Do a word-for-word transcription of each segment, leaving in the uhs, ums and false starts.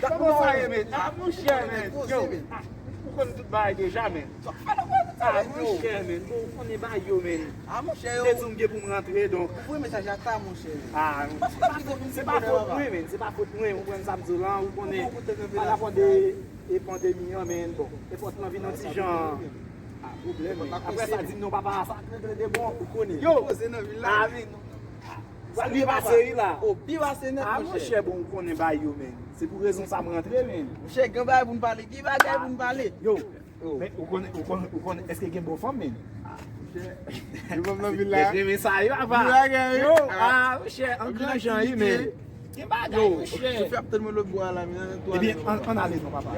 Kòman sa ye, men? Ah, monchè, men. Yo, ou konn tout bagay deja, men. Ah, monchè, men. Bon, ou konnen bagay yo, men. Ah, monchè, yo. Te di m gen pou m rantre, donk. Ou voye mesaj la ta, monchè. Ah, se pa fòt mwen, men. Se pa fòt mwen, ou konprann sa m di w lan, ou konnen. Pa rapò de, e pandemi an, men. Bon, e fòt lan vin yon ti jan. Ah, pwoblèm, men. Apre sa, di m non, papa, sa regle de bon. Ou konnen. Yo. Poze nan vil la. Ah, men. Sa byen pase, wi, la. O, byen pase nèt, monchè. Ah, monchè, bon, ou konnen bagay yo, men. Se pou rezon sa m rantre, men. Monchè, gen bagay pou n pale. Gen bagay pou n pale. Yo. Men, ou konnen, ou konnen, ou konnen, èske gen bon fanm, men? Ah, monchè. Gen fanm nan vil la. Nèg renmen sa, yo, apa. Gen bagay, wi. Yo, ah, monchè, an gran jan, wi, men. Gen bagay, monchè. Yo, chofè ap tann mwen lòt bò a la, men. Ebyen, ann, ann ale non, papa.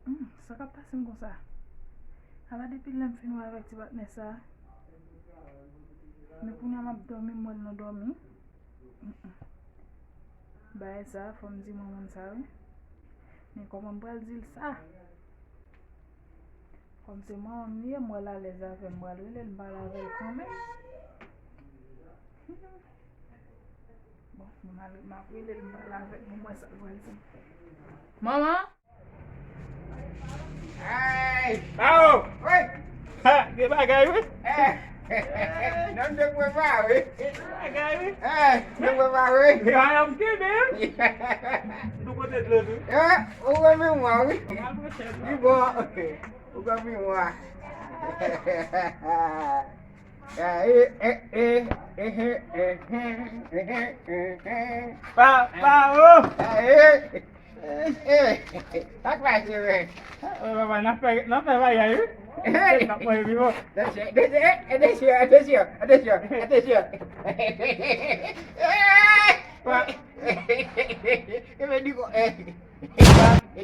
Hmm, sa k ap pase m konsa? Ala depi lè m fin wè avèk ti patnè sa. Men kounye a m ap dòmi, m wè l nan dòmi. Mm, mm. Bagay sa, fò m di manman m sa, wi. Men kòman m pral di l sa? Kòm se manman m li ye, m wè l alèz avè m, m pral rele l, m pale avè l kanmenm. Bon, m al, m ap rele l, m pale avè l, m wè sa l pral di. Manman! Ay! Awo! Wi! Ha! Gen bagay, wi! Eh! Nonm de prepa, wi! Gen bagay, wi! Eh! De prepa, wi! Gen bagay ap kenbe, wi! Nou pote dlo tou. Eh! Ou gen memwa, wi! Ou pral mwen chèf la. Wi, bon. Ou gen memwa. Pa, pa, oh! Sa k pase, men? Papa, n ap fè, n ap fè bagay, wi. N ap manje pi fò. Atansyon, atansyon, atansyon, atansyon.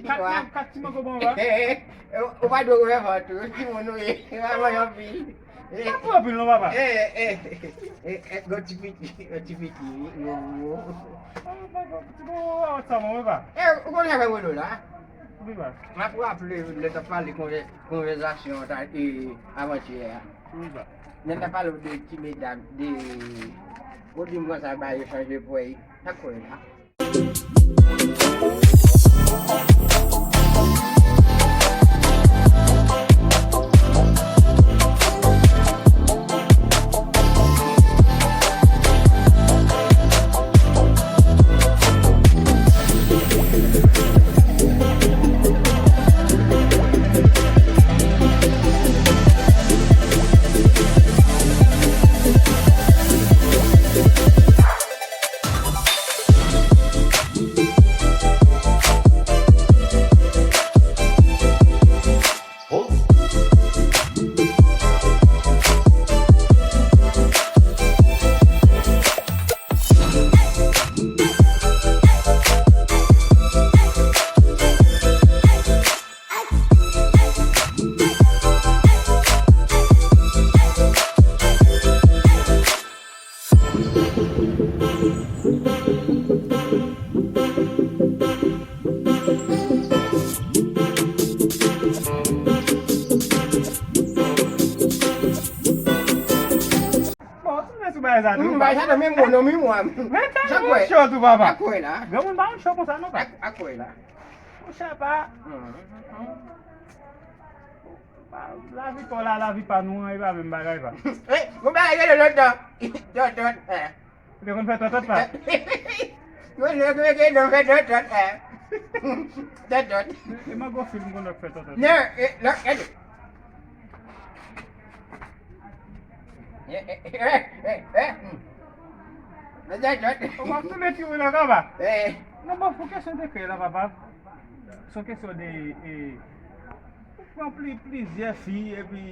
Kat, kat ti mango bon, papa. Ou pa dwe wè vant ou, timoun ou ye. Ou pa manje anpil. Pa pran anpil non, papa. Eh, eh, eh, eh, gon ti piti, gon ti piti, wi, gon gwo. Oh my God, ti gon wawat sa, mwen, papa. Eh, ou konn sa fè mwen la? Wi, papa. M ap raple, lè t ap pale konvè-, konvèsasyon ta, eh, avantyè a. Wi, papa. Lè t ap pale de ti medam, de, ou di m konsa, ba yo chanje pwèy. Sa k fè la? Sa tou. M pa janm menm mwen non, mi mwa. Men tèlman cho tou, papa. Akwè la. Granmoun pa yon cho konsa non, pa. Akwè la. Monchè pa. Lavi pa w la, lavi pa nou an, e pa menm bagay pa. Wi, yon bagay gen lòt tan. Tòtòt. Ou te konn fè tòtòt pa? Mwen lè mwen gen nan fè tòtòt. Tòtòt. E mango fil m konn fè tòtòt. Non, e, non, gade. Ou ap tounen timoun ankò, pa? Non, bon, pou kesyon de kè la, papa. Se yon kesyon de, e, ou pran pli, plizyè fi, epi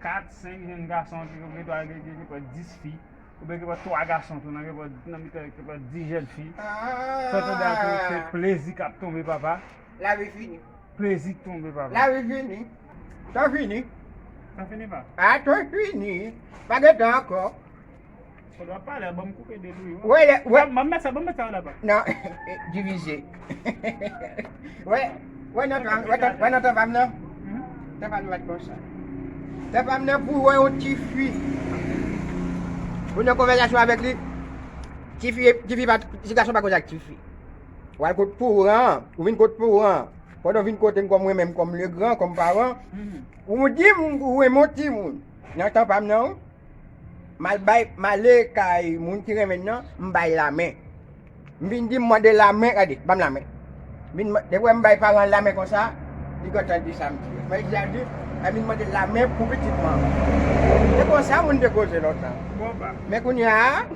kat, senk jèn gason ki, ki, ki, ki, ki pran dis fi, oubyen ki pran twa gason tou, nan, ki pran, nan mitan, ki pran dis jèn fi. Sa, tande a tou, se plezi k ap tonbe, papa. Lavi fini. Plezi k tonbe, papa. Lavi fini. Tan fini. Tan fini, pa? A, tan fini. Pa gen tan ankò. Fò w ap pale, ban m koupe de lwi, wi. Wè, lè, wè. Ban m met sa, ban m met sa la, pa. Non, divize. Wè, wè nan tan, wè nan, wè nan tan pa m nan. Tan pa m nan pa t konsa. Tan pa m nan pou wè yon tifi. Ou nan konvèsasyon avèk li. Tifi, tifi pa, ti gason pa koze ak tifi. W al kot paran, ou vin kot paran. Pandan w vin kote m kòm mwen menm, kòm le gran, kòm paran, ou di m ou renmen yon timoun. Nan tan pa m nan, wi. M al bay, m ale kay moun ki renmen l nan, m bay lamen. M vin di m mande lamen, gade, ban m lamen. M vin, depi wè m bay paran l lamen konsa, li gentan di sa m di. Men li a di, m vin mande lamen pou pitit mwen. Se konsa moun te koze lontan. Bon, pa. Men kounye a,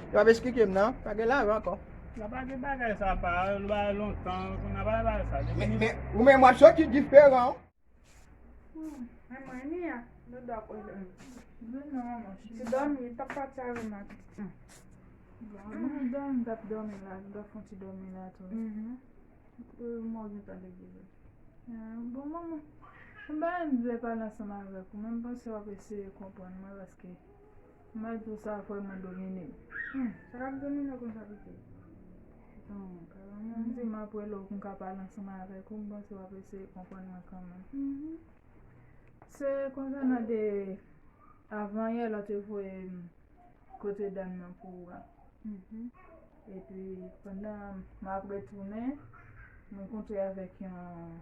yo ap esplike m nan, pa gen lajan ankò. Nan pa gen bagay sa pa, bagay lontan, kounye a pa gen bagay sa. Men, men, ou menm w ap soti diferan. Hmm, men mwen ni a, nou dòk, wi, non, manman, ti dòmi, t ap pati avè m ak, hmm. Bon, nou dòmi, t ap dòmi la, nou dòk fon ti dòmi la tou. Mhm. Mwen gen tan de goumen. Ah, bon, manman, m pa menm vle pale ansanm avèk ou, men m panse w ap eseye konprann mwen, paske m pa di w sa vrèman domine m. Hmm, sa k ap domine w konsa, pitit? Bon, m di m ap rele w pou m ka pale ansanm avèk ou, m panse w ap eseye konprann mwen kanmenm. Mhm. Se konsènan de avan yè, lè w te voye m kote dam nan pou ou a. Mhm. Epi, pandan m ap retounen, mwen kontre avèk yon,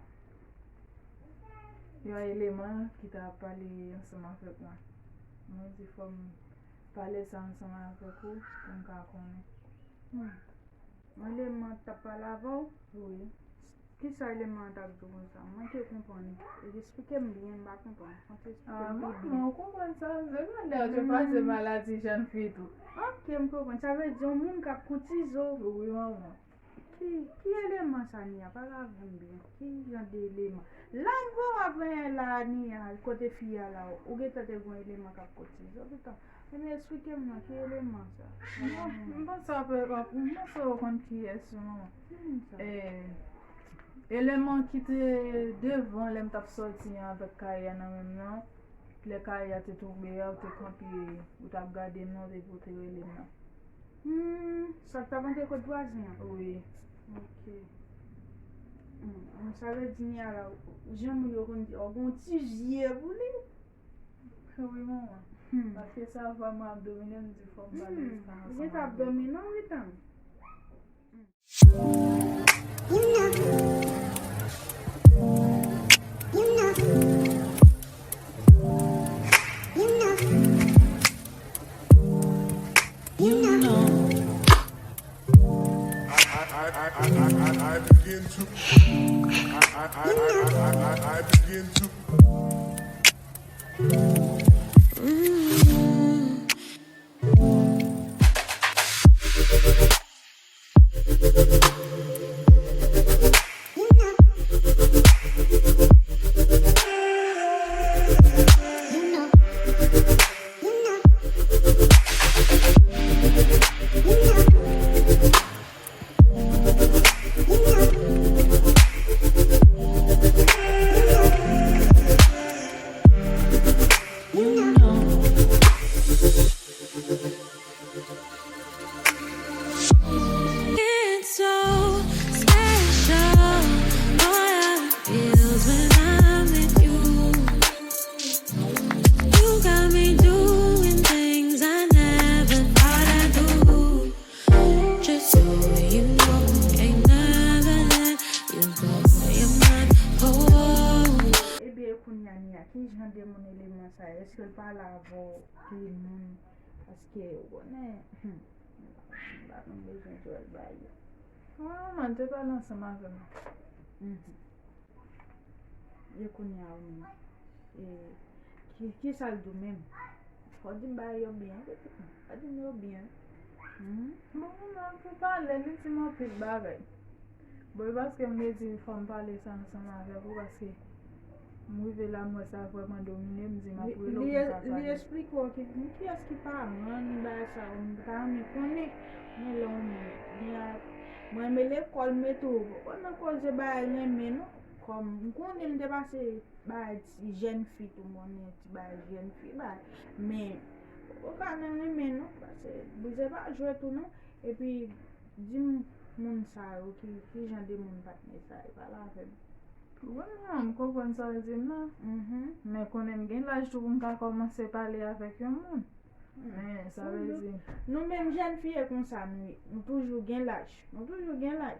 yon eleman ki t ap pale ansanm avèk mwen. Mwen di fò m pale sa ansanm avèk ou pou m ka konnen. Hmm. Eleman t ap pale avè w? Wi. Kisa eleman an t ap di w konsa? M manke konprann. Esplike m byen, m pa konprann. Fò w te esplike m pi byen. Ah, manman, ou konprann sa? Se pandan w te pase maladi jèn fi tou. Ok, m konprann. Sa vle di yon moun k ap koutize w. Wi, manman. Ki, ki eleman sa, Nia? Pale avè m byen. Ki jan de eleman? Lè m voye w avè la, Nia, kote fi a la, ou gentan te gen yon eleman k ap koutize w, gentan. Ebyen, esplike m non, ki eleman sa? Non, m panse w ap, ap, m panse w konn kiyès yo, manman. Ki moun sa? Eh, eleman ki te devan lè m t ap sòti an avèk kay a nan men m nan. Lè kay a te tonbe a, ou te kanpe, ou t ap gade m nan, epi ou te rele m nan. Hmm, sa k t ap antre kot vwazen an? Wi. Ok. Hmm, sa vle di, Nia la, jan moun yo konn di, oh, gon ti zye pou li. Wi, manman. Hmm. Paske sa vrèman ap domine m, di fò m pale sa ansanm avè w. Ou gentan ap dòmi non, wi, tann. I, I, I, I, I, I, I begin to, I, I, I, I, I, I, I begin to. It's so special, boy, how it feels when I'm with you. You got me doing things I Mande moun eleman sa, èske l pale avè w ki moun? Paske, ou konnen, hmm, m pa konn bezwen jwèl ba yo. Wi, manman, te pale ansanm avè m. Mhm. E kounye a ou menm? E, ki, ki sa l di w menm? Fò w di m bagay yo byen, wi, pitit mwen. Fò w di m yo byen. Mhm. Bon, manman, pou pale, li di m anpil bagay. Bon, e paske m te di fò m pale sa ansanm avèk ou, paske m rive la, m wè sa vrèman domine m, m di m ap rele w pou m ka pale. Li eksplike w ki, kiyès ki paran bagay sa yo, m ta renmen konnen. Men lè yon moun, gen a, mwen renmen lekòl, m mete w, ou konn nan koze bagay renmen non, kòm m konnen m te pase bagay ti jèn fi tou, m konnen ti bagay jèn fi, bagay. Men, ou pa nan renmen non, paske Brize pa jwe tou non. Epi, di m moun sa yo, ki, ki jan de moun patnè sa yo, pale avè m. Wi, manman, m konprann sa w di m nan. Mhm. Men konnen m gen laj tou pou m ka kòmanse pale avèk yon moun. Hmm. Men, sa vle di. Nou menm jèn fi e konsa nou ye. Nou toujou gen laj. Nou toujou gen laj.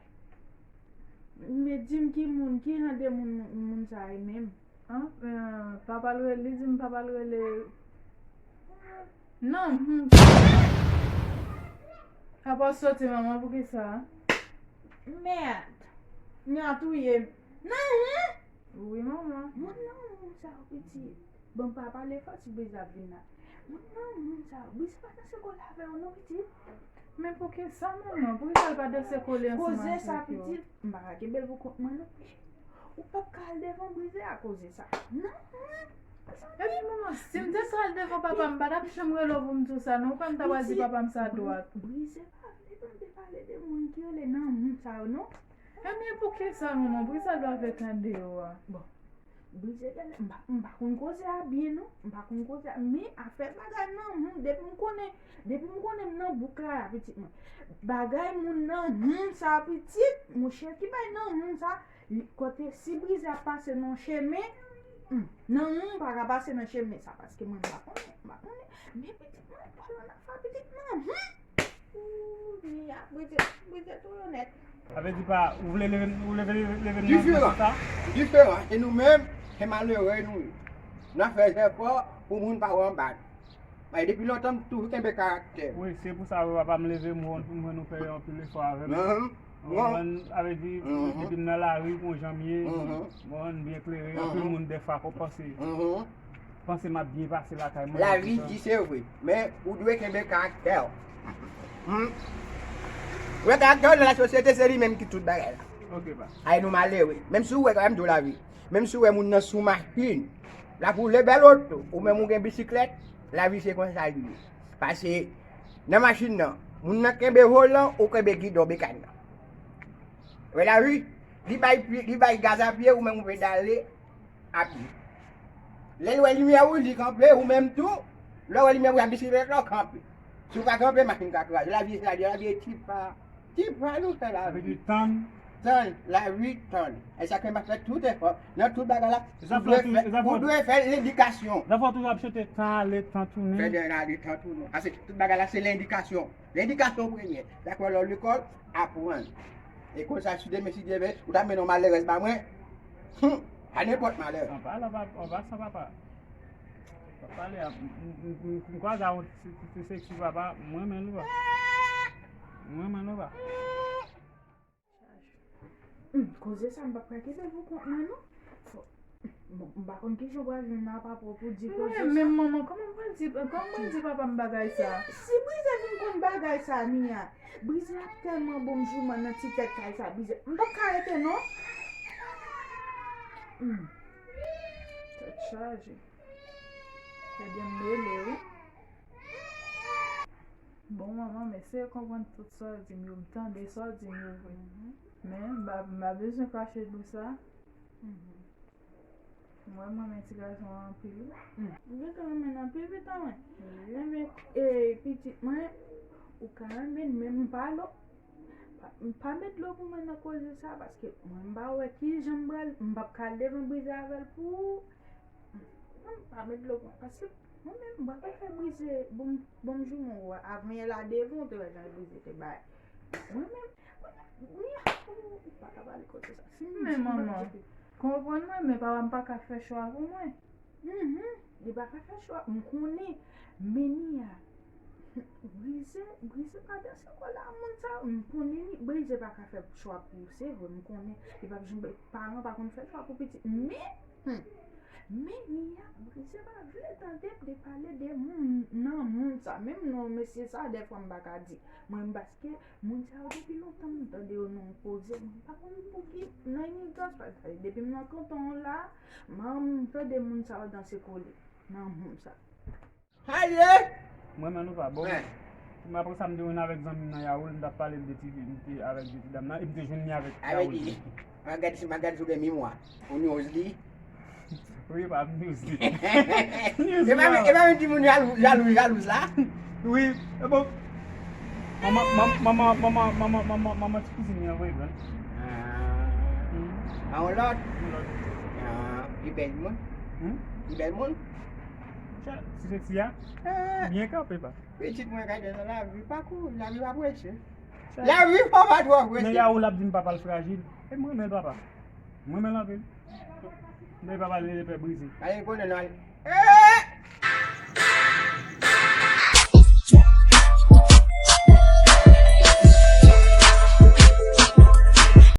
Men di m ki moun, ki jan de moun, moun sa ye menm? An, eh, papa l rele, li di m papa l rele. Non, hmm. Papa w soti, manman, poukisa? Mèd. Nan touye m. Nan, hmm? Wi, manman. Moun nan, moun sa, pitit. Bon, pa pale fò, ti Briz ap vin la. Moun nan, moun sa, Briz pa danse kole avè w non, pitit. Men poukisa, manman? Poukisa l pa danse kole ansanm avèk yo? Koze sa, pitit, m pa ka kenbe l pou kont mwen non. Ou p ap ka al devan Brize a koze sa. Non, non. Epi, manman, si m te pral devan papa m, m pa t ap janm rele w pou m di w sa non. Ou kwè m ta pral di papa m sa dwat? Brize pa vle tande pale de moun ki rele nan moun sa yo non. Ebyen, poukisa, manman? Poukisa l pa vle tande yo a? Bon. Brize genlè, m pa, m pa konn koze a byen non. M pa konn koze a, men afè bagay nan moun, depi m konnen, depi m konnen m nan bouk la, pitit mwen. Bagay moun nan moun sa, pitit, monchè, ki bay nan moun sa, li, kote si Brize ap pase nan chemen, hmm, nan moun pa ka pase nan chemen sa, paske mwen m pa konnen, m pa konnen. Men pitit mwen, pale nan afè pitit nan moun. Ooh, Mia, Brize, Brize touye w nèt. Sa vle di pa, ou vle leve, ou leve, leve m nan sa? Diferan. Diferan. E nou menm, se malere nou ye. N ap fè zèfò pou moun pa wè anba nou. Men depi lontan, m toujou kenbe karaktè. Wi, se pou sa, wi, papa m leve m, m wè nou fè anpil efò avè m. Mhm. Ou konprann? Sa vle di, mhm, depi m nan lari, ou konn jan m ye, mhm, m konn byen klere, mhm, anpil moun dèfwa konn panse. Mhm. Panse m ap byen pase lakay mwen. Lavi di se vre, men ou dwe kenbe karaktè w. Hmm. Ou wè karaktè w nan lasosyete, se li menm ki tout bagay la. Ok, pa. Ay, nou malere. Menm si ou wè, kanmenm, dou lavi. Menm si ou wè moun nan sou machin, l ap woule bèl oto, ou menm ou gen bisiklèt, lavi se konsa li ye. Pase nan machin nan, moun nan kenbe volan, ou kenbe gidon bekàn nan. Wè lavi, li bay pye, li bay gaz a pye, ou menm ou pedale a pye. Lè l wè limyè wouj, li kanpe, ou menm tou, lè w wè limyè wouj a bisiklèt la, w kanpe. Si w pa kanpe, machin ka kraze. Lavi se sa, lavi e ti pa, ti pa nou fè lavi. Sa vle di tann. Tann, lavi tann. E sa ke m ap fè tout efò. Nan tout bagay la, ou dwe fè, ou dwe fè lendikasyon. Zafè w toujou ap chante tan ale, tan tounen. Fè tan ale, tan tounen. Paske tout bagay la, se lendikasyon. Lendikasyon premye. Dakò, lè w lekòl, aprann. E konsa, si demen, si Dye vle, ou ta mennen yon malerèz ba mwen, hmm, a nenpòt malè. Anpa la, anpa, anpa sa, papa. Pa pale a, m, m, m, m, m kwaze a yon ti, ti, ti seksi papa, m renmen l, papa. M renmen l, papa. Hmm, koze sa, m p ap ka kenbe l pou kont mwen, non. Fò, bon, m pa konn kijan w pral jwenn nan papa w pou di koze sa. Men manman, kòman m pral di, kòman m pral di papa m bagay sa? Si, si Brize vin konn bagay sa, Mia, Brize ap tèlman bon m jouman nan ti tèt kay sa, Brize, m p ap ka rete, non. Hmm. Tèt chaje. Ebyen, m rele, wi. Bon, manman, m eseye konprann tout sa w di m yo, m tande sa w di m yo vre. Mhm. Men, m pa, m pa bezwen krache dlo sa. Mhm. Mwen, m renmen ti gason an anpil, wi. Hmm. Ou gentan renmen l anpil, wi, tanmen. Wi. Enben, e, pitit mwen, ou ka renmen l, men m pa lo, pa, m pa met dlo pou mwen nan koze sa, paske mwen, m pa wè kijan m pral, m p ap ka al devan Brize avè l pou, hmm, pa met dlo pou mwen, paske mwen menm, m pa ka fè Brize, bon, bon m jouman w, avan yè la devan, w te wè jan Brize te bay. Mwen menm, Mia, ou pa ka pale kote sa. Si m di, men manman, konprann mwen, men papa m pa ka fè chwa pou mwen. Mhm. Li pa ka fè chwa. M konnen. Men Nia, Brize, Brize pa danse kole a moun sa yo. M konnen li, Brize pa ka fè chwa pou ou, se vre, m konnen. Li pa janm, paran pa konn fè chwa pou pitit. Men, hmm, men Nia, Brize pa vle tande m de pale de moun nan moun sa. Menm non mesye sa, dèfwa m pa ka di. Mwen, m paske moun sa yo depi lontan m tande yo nan koze. Mwen pa konn pouki nan inigans, pa, depi m nan kanton an la, m tande moun sa yo danse kole nan moun sa. Haye! Mwen menm nou pa bon. Mwen. M apre sa m te jwenn avèk zanmi m nan Yaoul, m t ap pale de ti fi, m te avèk de ti dam nan, e m te jwenn li avèk Avèk Yaoul. li. Mwen gade si mwen gade sou de mimwa. Ou news li. Wi, pa m news li. E pa e pa menm timoun jalou, jalou, jalouz la. Wi, e bon. Manman, manman, manman, manman, manman, manman, manman ti kouzin li an vre, vre. Ah. An yon lòt. Yon lòt. Ah, li bèl moun. Hmm? Li bèl moun. Chè, si se ti a, Ah, byen kanpe pa. pitit mwen gade nan lavi, pa kouri, lavi pa prese. Chè. Lavi pa pa twò Men prese. Yaoul ap di m papa l frajil. E mwen renmen l papa. Mwen renmen l anpil. Men papa l rele pè Brize. Gade konnen nan. Eh!